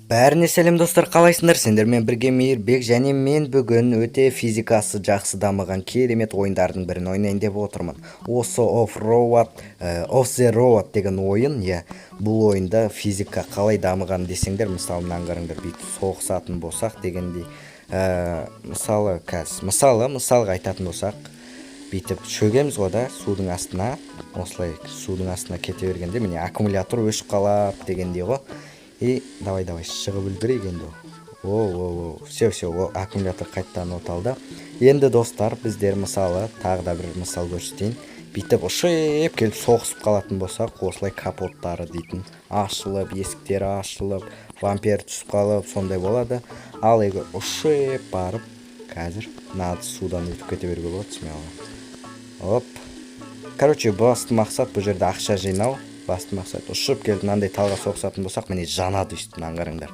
Бәріне сәлем, достар! Қалайсыңдар? Сендермен бірге Мейірбек және мен бүгін өте физикасы жақсы дамыған керемет ойындардың бірін ойнайын деп отырмын. Осы Off the Road деген ойын, иә. Бұл ойында физика қалай дамыған десеңдер, мысалы, мынаны қараңдар, бүйтіп соғысатын болсақ дегендей, мысалы, қазір мысалға айтатын болсақ, бүйтіп шөгеміз ғой да судың астына. Осылай судың астына кете бергенде, міне, аккумулятор өшіп қалады дегендей ғой. И давай, давай, шығып үлгерейік енді. О, о, о, все, все, о, аккумулятор қайтадан оталды. Енді, достар, біздер, мысалы, тағы да бір мысал көрсетейін. Бүйтіп ұшып келіп соғысып қалатын болсақ, осылай капоттары дейтін ашылып, есіктері ашылып, бампер түсіп қалып, сондай болады. Ал егер ұшып барып, қазір мына судан өтіп кете беруге болады смело. Оп, короче, басты мақсат бұл жерде ақша жинау. Басты мақсат, ұшып келіп мынандай талға соғысатын болсақ, міне, жанады өйстіп. Мынаны қараңдар,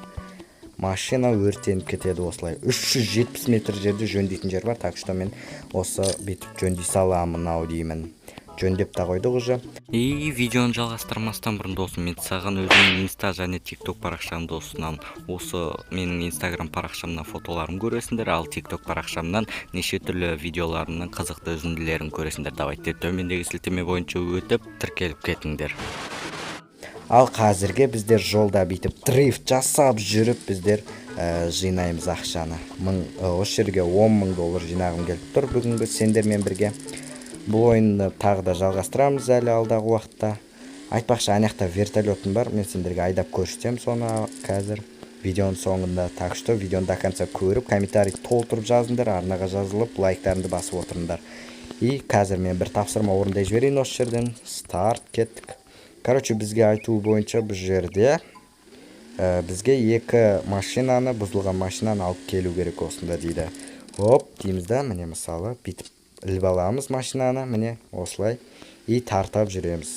машина өртеніп кетеді. Осылай 370 метр жерде жөндейтін жер бар, так что мен осы бүйтіп жөндей саламын ау деймін. Жөндеп та қойдық уже. И видеоны жалғастырмастан бұрын, досым, мен саған өзімнің инста және тикток парақшамды ұсынамын. Осы менің Инстаграм парақшамнан фотоларым көресіңдер, ал Тикток парақшамнан неше түрлі видеоларымның қызықты үзінділерін көресіңдер. Давайте, төмендегі сілтеме бойынша өтіп, тіркеліп кетіңдер. Ал қазірге біздер жолда бүйтіп дрифт жасап жүріп, біздер жинаймыз ақшаны. Осы жерге 10 мың доллар жинағым келіп тұр бүгінгі сендермен бірге. Бұл ойынды тағы да жалғастырамыз әлі алдағы уақытта. Айтпақшы, ана жақта вертолетім бар, мен сендерге айдап көрсетемін соны қазір видеоның соңында. Так что видеоны до конца көріп, комментарий толтырып жазыңдар, арнаға жазылып, лайктарыңды басып отырыңдар. И қазір мен бір тапсырма орындай жіберейін осы жерден. Старт, кеттік. Короче, бізге айтуы бойынша, бұл жерде бізге екі машинаны, бұзылған машинаны алып келу керек осында дейді. Оп дейміз да, міне, мысалы, бүйтіп іліп аламыз машинаны, міне, осылай, и тартап жүреміз,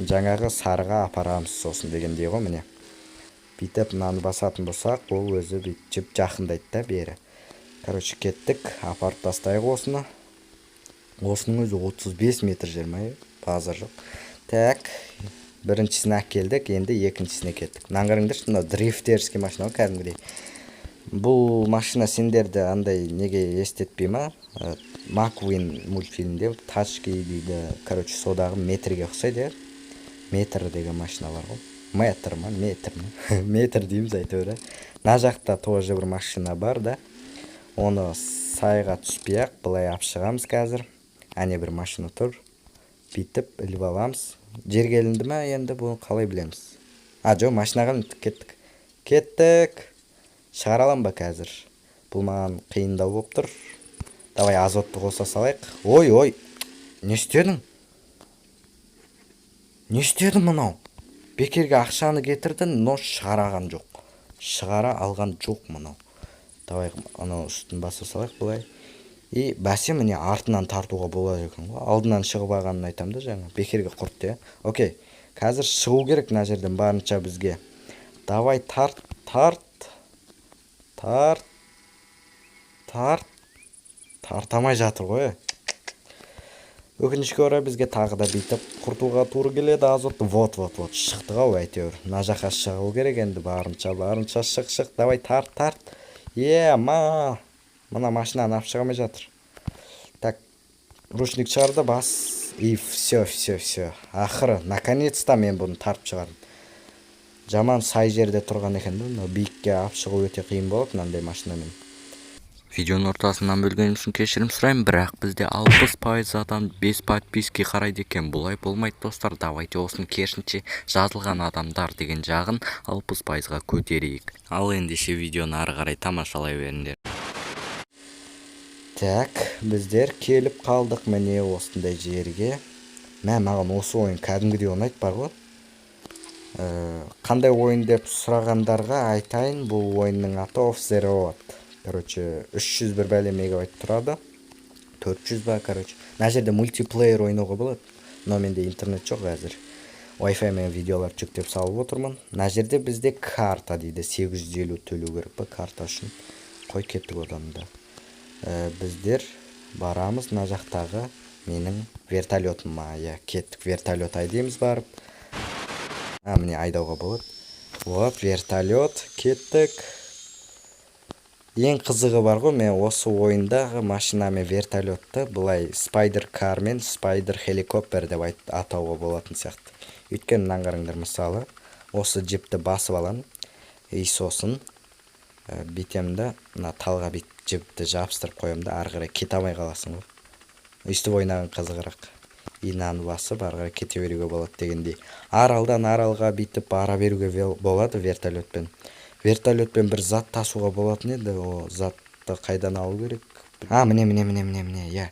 жаңағы сарыға апарамыз сосын дегендей ғой. Міне, бүйтіп мынаны басатын болсақ, ол өзі бүйтіп жақындайды да бері. Короче, кеттік, апарып тастайық осыны. Осының өзі 35 метр жер ма, базар жоқ. Так, біріншісін әкелдік, енді екіншісіне кеттік. Мынаны қараңдаршы, мынау дрифтерский машина ғой кәдімгідей. Бұл машина сендерді андай неге естетпей ма? Маквин мультфильмде «Тачки» дейді, короче, содағы Метрге ұқсайды, иә. Метр деген машина бар ғой, метр ма, метр ма, метр дейміз әйтеуір. Мына жақта тоже бір машина бар да, оны сайға түспей ақ былай алып шығамыз қазір. Әне, бір машина тұр, бүйтіп іліп аламыз. Жерге ілінді ма енді, бұны қалай білеміз? А, жоқ, машинаға іліндік. Кеттік, кеттік. Шығара аламын ба қазір? Бұл маған қиындау болып тұр. Давай, азотты қоса салайық. Ой, ой, не істедің, не істедің? Мынау бекерге ақшаны кетірді, но шығараған жоқ, шығара алған жоқ мынау. Давай, анау үстін баса салайық былай. И бәсе, міне, артынан тартуға болады екен ғой. Алдынан шығып алғанын айтамын да, жаңа бекерге құртты, иә. Окей, қазір шығу керек мына жерден барынша бізге. Давай, тарт, тарт, тарт, тарт. Тарта алмай жатыр ғой. Өкінішке орай, бізге тағы да бүйтіп құртуға тура келеді азотты. Вот, вот, вот, шықтық ау әйтеуір. Мына жаққа шығу керек енді барынша, барынша. Шық, шық, давай, тарт, тарт. Е, ма, мына машинаны алып шыға алмай жатыр. Так, ручник шығар да бас. И все, все, все, ақыры, наконец то мен бұны тартып шығардым. Жаман сай жерде тұрған екен да. Мынау биікке алып шығу өте қиын болады мынандай машинамен. Видеоның ортасынан бөлгенім үшін кешірім сұраймын, бірақ бізде 60% адам без подписки қарайды екен. Бұлай болмайды, достар. Давайте, осыны керісінше, жазылған адамдар деген жағын 60%-ға көтерейік. Ал ендеше видеоны ары қарай тамашалай беріңдер. Так, біздер келіп қалдық, міне, осындай жерге. Мә, маған осы ойын кәдімгідей ұнайды бар ғой. Қандай ойын деп сұрағандарға айтайын, бұл ойынның аты Off the Road. Короче, 300 бір бәле мегабайт тұрады, 400 ба. Короче, мына жерде мультиплеер ойнауға болады, но менде интернет жоқ қазір, Wi-Fi мен видеолар жүктеп салып отырмын. Мына жерде бізде карта дейді, 850 төлеу керек па карта үшін? Қой, кеттік одан да. Біздер барамыз мына жақтағы менің вертолетыма, иә. Кеттік, вертолет айдаймыз барып. А, міне, айдауға болады. Вот вертолет, кеттік. Ең қызығы бар ғой, мен осы ойындағы машина мен вертолетті былай spider car мен spider helicopter деп атауға болатын сияқты. Өйткені мынаны қараңдар, мысалы, осы джипті басып аламын и сосын бүйтемін да, мына талға бүйтіп жіпті жабыстырып қоямын да, ары қарай кете алмай қаласың ғой. Өйстіп ойнаған қызығырақ. И мынаны басып, ары қарай кете беруге болады дегендей. Аралдан аралға бүйтіп бара беруге болады вертолетпен. Вертолетпен бір зат тасуға болатын еді. Ол затты қайдан алу керек? А, міне, міне, міне, міне, міне, иә.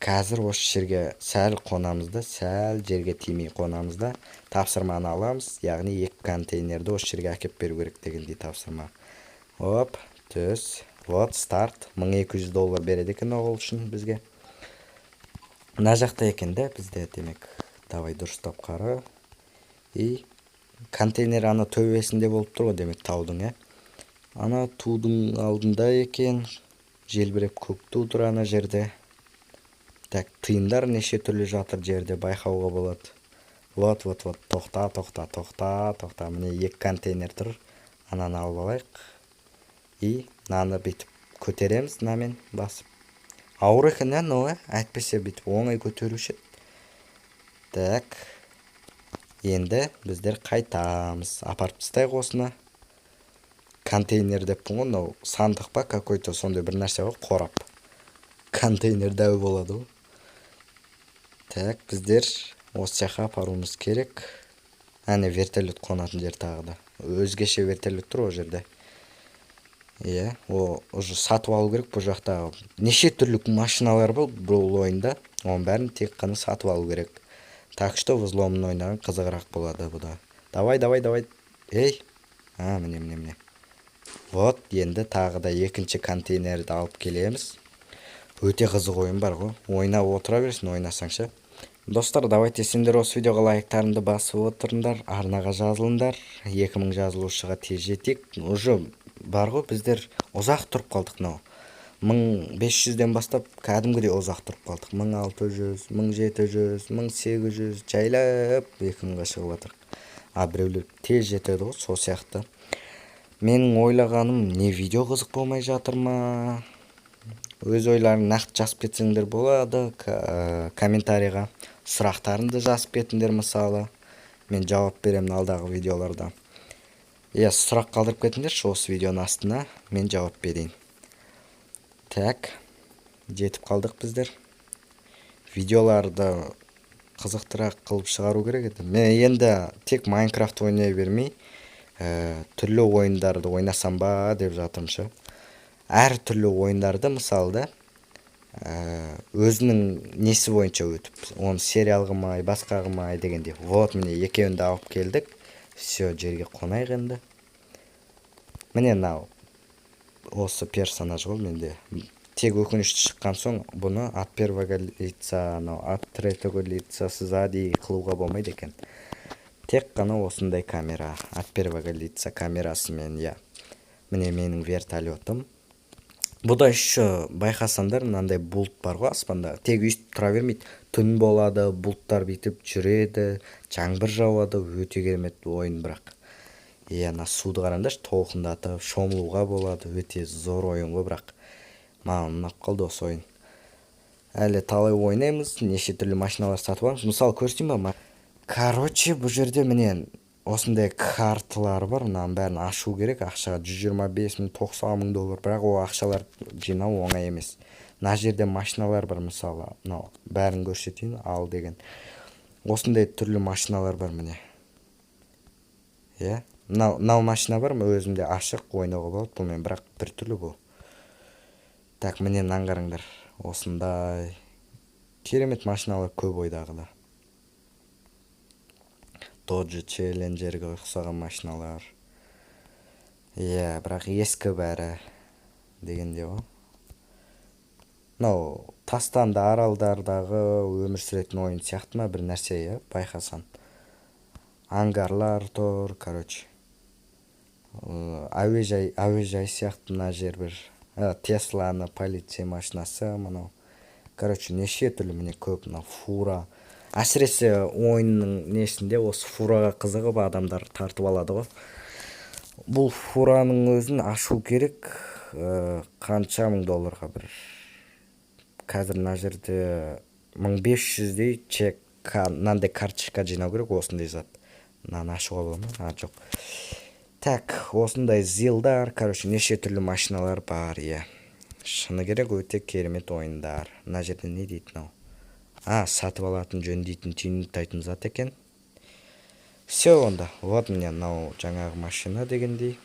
Қазір осы жерге сәл қонамыз да, сәл жерге тимей қонамыз да, тапсырманы аламыз, яғни екі контейнерді осы жерге әкеліп беру керек дегендей тапсырма. Оп, түс. Вот, старт. 1200 доллар береді екен ол үшін бізге. Мына жақта екен да бізде, демек. Давай, дұрыстап қара. И контейнер ана төбесінде болып тұр ғой, демек, таудың, иә, ана тудың алдында екен. Желбіреп көк ту тұр ана жерде. Так, тиындар неше түрлі жатыр жерде, байқауға болады. Вот, вот, вот, тоқта, тоқта, тоқта, тоқта. Міне, екі контейнер тұр. Ананы алып алайық и мынаны бүйтіп көтереміз мынамен басып. Ауыр екен, иә, мынау, иә, әйтпесе бүйтіп оңай көтеруші еді. Так, енді біздер қайтамыз, апарып тастайық осыны. Контейнер деппін ғой, мынау сандық па, какой-то сондай бір нәрсе ғой, қорап. Контейнер дәу болады ғой. Так, біздер осы жаққа апаруымыз керек. Әне, вертолет қонатын жер. Тағы да өзгеше вертолет тұр ол жерде, иә. О, уже сатып алу керек. Бұл жақта неше түрлі машиналар бар бұл ойында, оның бәрін тек қана сатып алу керек. Так что взломын ойнаған қызығырақ болады бұда. Давай, давай, давай, ей. А, міне, міне, міне. Вот, енді тағы да екінші контейнерді алып келеміз. Өте қызық ойын бар ғой, ойнап отыра бересің ойнасаң ше. Достар, давайте сендер осы видеоға лайктарыңды басып отырыңдар, арнаға жазылыңдар. 2000 жазылушыға тез жетейік. Уже бар ғой, біздер ұзақ тұрып қалдық. Мынау 1500-ден бастап кәдімгідей ұзақ тұрып қалдық. 1600, 1700, 1800, жайлап 2000-ға шығып жатырық. А біреулер тез жетеді ғой. Сол сияқты менің ойлағаным, не видео қызық болмай жатыр ма? Өз ойларың нақты жазып кетсеңдер болады комментарийға. Сұрақтарыңды жазып кетіңдер, мысалы, мен жауап беремін алдағы видеоларда, иә. Сұрақ қалдырып кетіңдерші осы видеоның астына, мен жауап берейін. Так, жетіп қалдық біздер. Видеоларды қызықтырақ қылып шығару керек еді. Мен енді тек Майнкрафт ойнай бермей, түрлі ойындарды ойнасам ба деп жатырмын ше. Әр түрлі ойындарды, мысалы да, өзінің несі бойынша өтіп, оны сериал қылмай, басқа қылмай дегендей. Вот, міне, екеуін де алып келдік. Все, жерге қонайық енді. Міне, мынау осы персонаж ғой менде. Тек өкінішті, шыққан соң бұны от первого лица, анау от третьего лица сзади қылуға болмайды екен. Тек қана осындай камера, от первого лица камерасымен, иә. Міне, менің вертолетым. Бұда еще байқасаңдар, мынандай бұлт бар ғой аспанда. Тек өйстіп тұра бермейді, түн болады, бұлттар бүйтіп жүреді, жаңбыр жауады. Өте керемет ойын бірақ, иә. Ана суды қараңдаршы, толқындатып шомылуға болады. Өте зор ойын ғой, бірақ маған ұнап қалды осы ойын. Әлі талай ойнаймыз, неше түрлі машиналар сатып аламыз. Мысалы, көрсетейін ба? Короче, бұл жерде, міне, осындай карталар бар. Мынаның бәрін ашу керек ақшаға: 125 000, 90 000 доллар. Бірақ ол ақшалар жинау оңай емес. Мына жерде машиналар бар, мысалы, мынау, бәрін көрсетейін ал деген. Осындай түрлі машиналар бар, міне, иә. Мынау машина бар ма, өзімде ашық, ойнауға болады бұнымен, бірақ біртүрлі бұл. Так, міне, мынаны қараңдар, осындай керемет машиналар көп ойдағыда. Dodge Challengerге ұқсаған машиналар, иә, бірақ ескі бәрі дегенде ғой. Мынау тастанды аралдардағы өмір сүретін ойын сияқты ма, бір нәрсе, иә. Байқасаң, ангарлар тұр. Короче, әуежай сияқты мына жер бір. Тесланы, полиция машинасы мынау. Короче, неше түрлі, міне, көп. Мынау фура. Әсіресе ойынның несінде осы фураға қызығып адамдар тартып алады ғой. Бұл фураның өзін ашу керек. Қанша мың долларға? Бір қазір мына жерде 1500-дей чек, мынандай карточка жинау керек. Осындай зат, мынаны ашуға бола ма? А, жоқ. Так, осындай зилдар, короче, неше түрлі машиналар бар, иә. Шыны керек, өте керемет ойындар. Мына жерде не дейді мынау? А, сатып алатын, жөндейтін, тюнингтайтын зат екен. Все онда, вот міне, мынау жаңағы машина дегендей.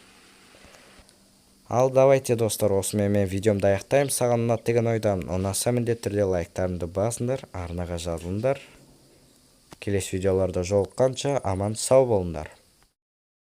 Ал давайте, достар, осымен мен видеомды аяқтаймын. Саған ұнады деген ойдамын. Ұнаса, міндетті түрде лайктарыңды басыңдар, арнаға жазылыңдар. Келесі видеоларда жолыққанша, аман сау болыңдар.